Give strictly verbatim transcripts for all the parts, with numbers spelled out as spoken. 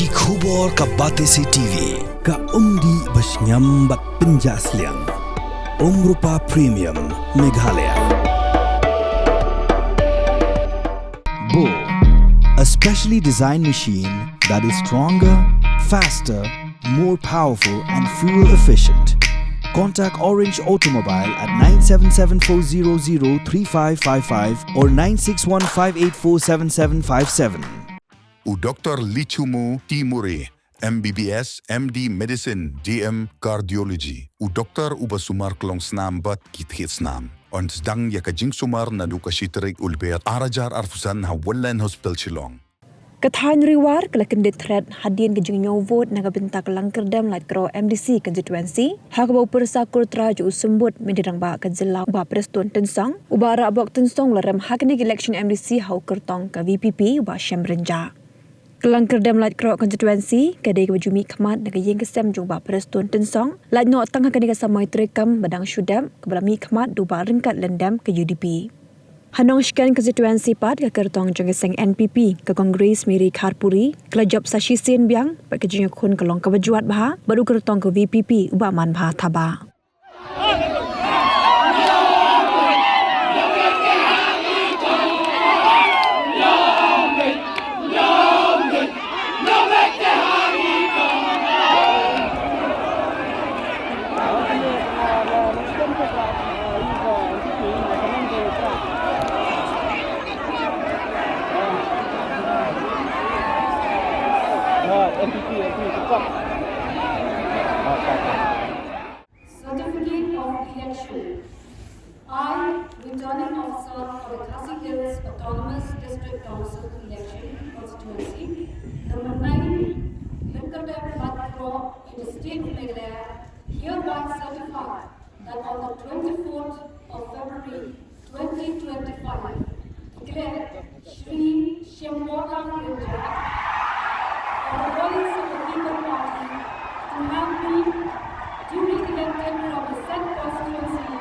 Ki khubor ka Batesi T V, ka umdih ba shngiam bad pynjah sliang. Umrupa Premium, Meghalaya. Bo, a specially designed machine that is stronger, faster, more powerful and fuel efficient. Contact Orange Automobile at nine seven seven four zero zero three five five five or nine six one five eight four seven seven five seven. U Doktor Lichumu T Murray, M B B S, M D Medicine, D M Cardiology. U doktor uba sumar klong snam bad ki thied snam. Yn sdang ïa ka jingsumar naduh ka shi tarik u Lber ar hajar arphew san ha Wonline Hospital Shillong. Ka thaiñ Ri War ka la kyndit thret hadien ka jingñiew vote na ka bynta ka langkyrdem Laitkroh M D C constituency, ha kaba u pyrsa kur trai jong u symbud myntri rangbah ka jylla u Bah Prestone Tynsong, u Bah Rahbok Tynsong, u la rem ha kane ka election M D C ha u kyrtong ka V P P u Bah Shemrynjah. Ka langkyrdem Laitkroh constituency ka dei kaba ju mihkhmat na ka ïing ka sem jong u Bah Prestone Tynsong, lait noh tang ha kane ka samoi treikam ba dang shu dep, kaba la mihkhmat da u Bah Ryngkat Lyndem ka U D P. Ha Nongshken constituency pat, ka kyrtong jong ka seng N P P ka Congress Mary Kharpuri ka la jop sa shisien biang, bad ka jingïakhun ka long kaba jwat bha bad u kyrtong ka V P P u Bah Manbha Thabah. Certificate of election. I, Returning Officer for the Khasi Hills Autonomous District Council election constituency, number nine, Lyngkyrtem Laitkroh in the state of Meghalaya, hereby certify that on the twenty-fourth of February twenty twenty-five, declare Shri Shemborlang Rynjah of the Voice of the People Party to have been duly elected from the said constituency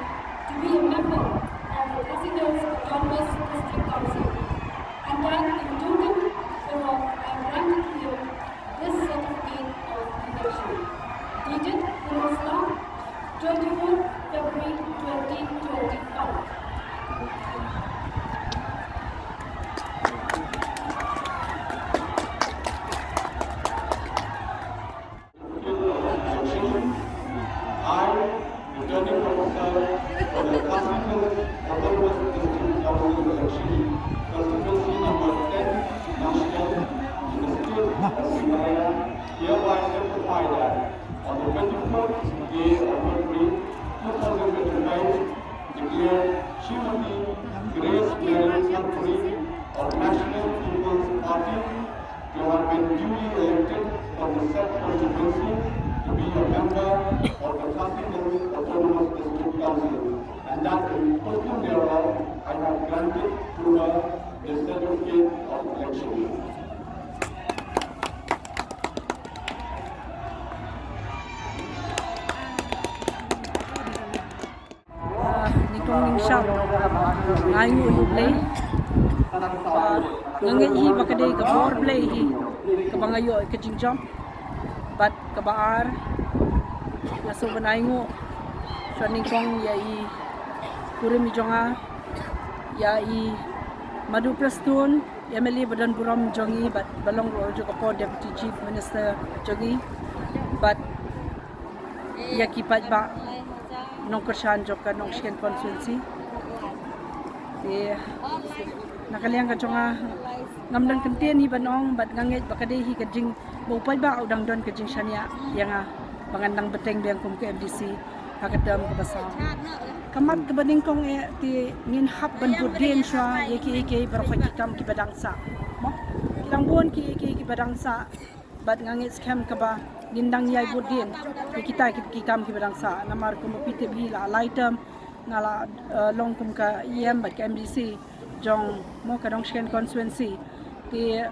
to be a member of the Khasi Hills Autonomous District Council, and that in token thereof I am granting him this certificate of election. Dated Peninsula, twenty-fourth February twenty twenty-five. I, Returning Officer for the Khasi Hills Autonomous District Council election, constituency number ten, Nongshken, in the state of Meghalaya, hereby certify that on the twenty-fourth day of February two thousand twenty-five, declare Srimati Grace Mary Kharpuri of National People's Party to have been duly elected from the said constituency to be a member of the Khasi Hills Autonomous District Council, and that in token thereof I have granted to her the certificate of election. Ah, nyngkong nyngshap nga ainguh ïa U Blei. Ah, nga ngeit hi ba ka dei ka bor Blei hi kaba nga ïoh ka jingjop. Bad kaba ar, nga sngewbha ban ainguh sha nyngkong ïa i kurim i jong nga, ïa i Madu Prestone, M L A ba don burom jong ngi bad ba long ruh jong ka por Deputy Chief Minister jong ngi, bad ïa ki paidbah nongkyrshan jong ka Nongshken constituency. Te na ka liang ka jong nga, ngam dang kyntien hi ban ong, bad nga ngeit ba ka dei hi ka jing, ba u paidbah u dang don ka jingshaniah ïa nga ba ngan dang bteng biang kum ka M D C ha ka term kaba saw. Ka mat kaba nyngkong eh, te ngin hap ban bud dien shuwa ïa kiei kiei baroh ki kam kiba dang sah. Mo, ki dang bun kiei kiei kiba dang sah. Bad nga ngeit skhem kaba ngin dang ïai bud dien ïa kita ki, ki kam kiba dang sah. Namar kumba phi tip hi, la lai term nga la, eh, long kum ka E M bad ka M D C jong, mo, ka Nongshken constituency. Te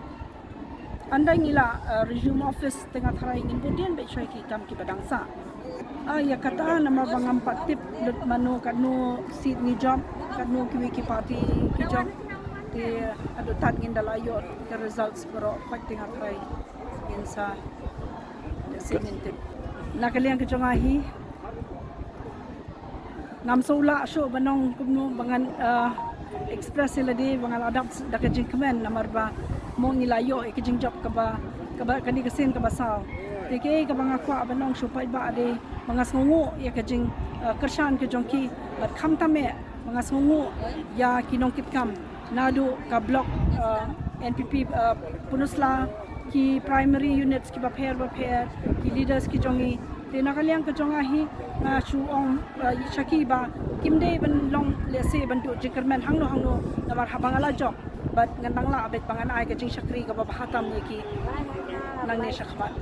ynda ngi la, eh, resume office, te nga tharai ngin bud dien beit shuwa ïa ki kam kiba dang sah. Ah, ïa kata namar ba ngam pat tip lut mano, katno seat ngi jop, katno kiwei ki party ki jop. Te haduh tad ngin da la ïoh ka results baroh, pat te nga tharai ngin Sa, sa ngin tip. Na ka liang ka jong nga hi, ngam sngewlah shuh ban ong kumno ba ngan, uh, express ïa lade ba nga la dap da ka jingkmen namar ba mo ngi la ïoh ïa ka jingjop kaba, kaba kane ka sien kaba saw. Te kaei kaba nga kwah ban ong shuh paidbah de ba nga sngewnguh ïa ka jing, uh, kyrshan ka jong ki bad khamtam eh ba nga sngewnguh ïa ki nongkitkam naduh ka block, uh, N P P, uh, Pynursla, ki primary units kiba pher ba pher, ki leaders ki jong ngi. Te na ka liang ka jong nga hi nga shu ong, uh, sha ki ba kim dei ban long lehse ban duh jingkyrmen hangno hangno namar haba nga la jop bad ngan nang lah beit ba ngan ai ka jingshakri kaba bha tam ïa ki nangne shakhmat.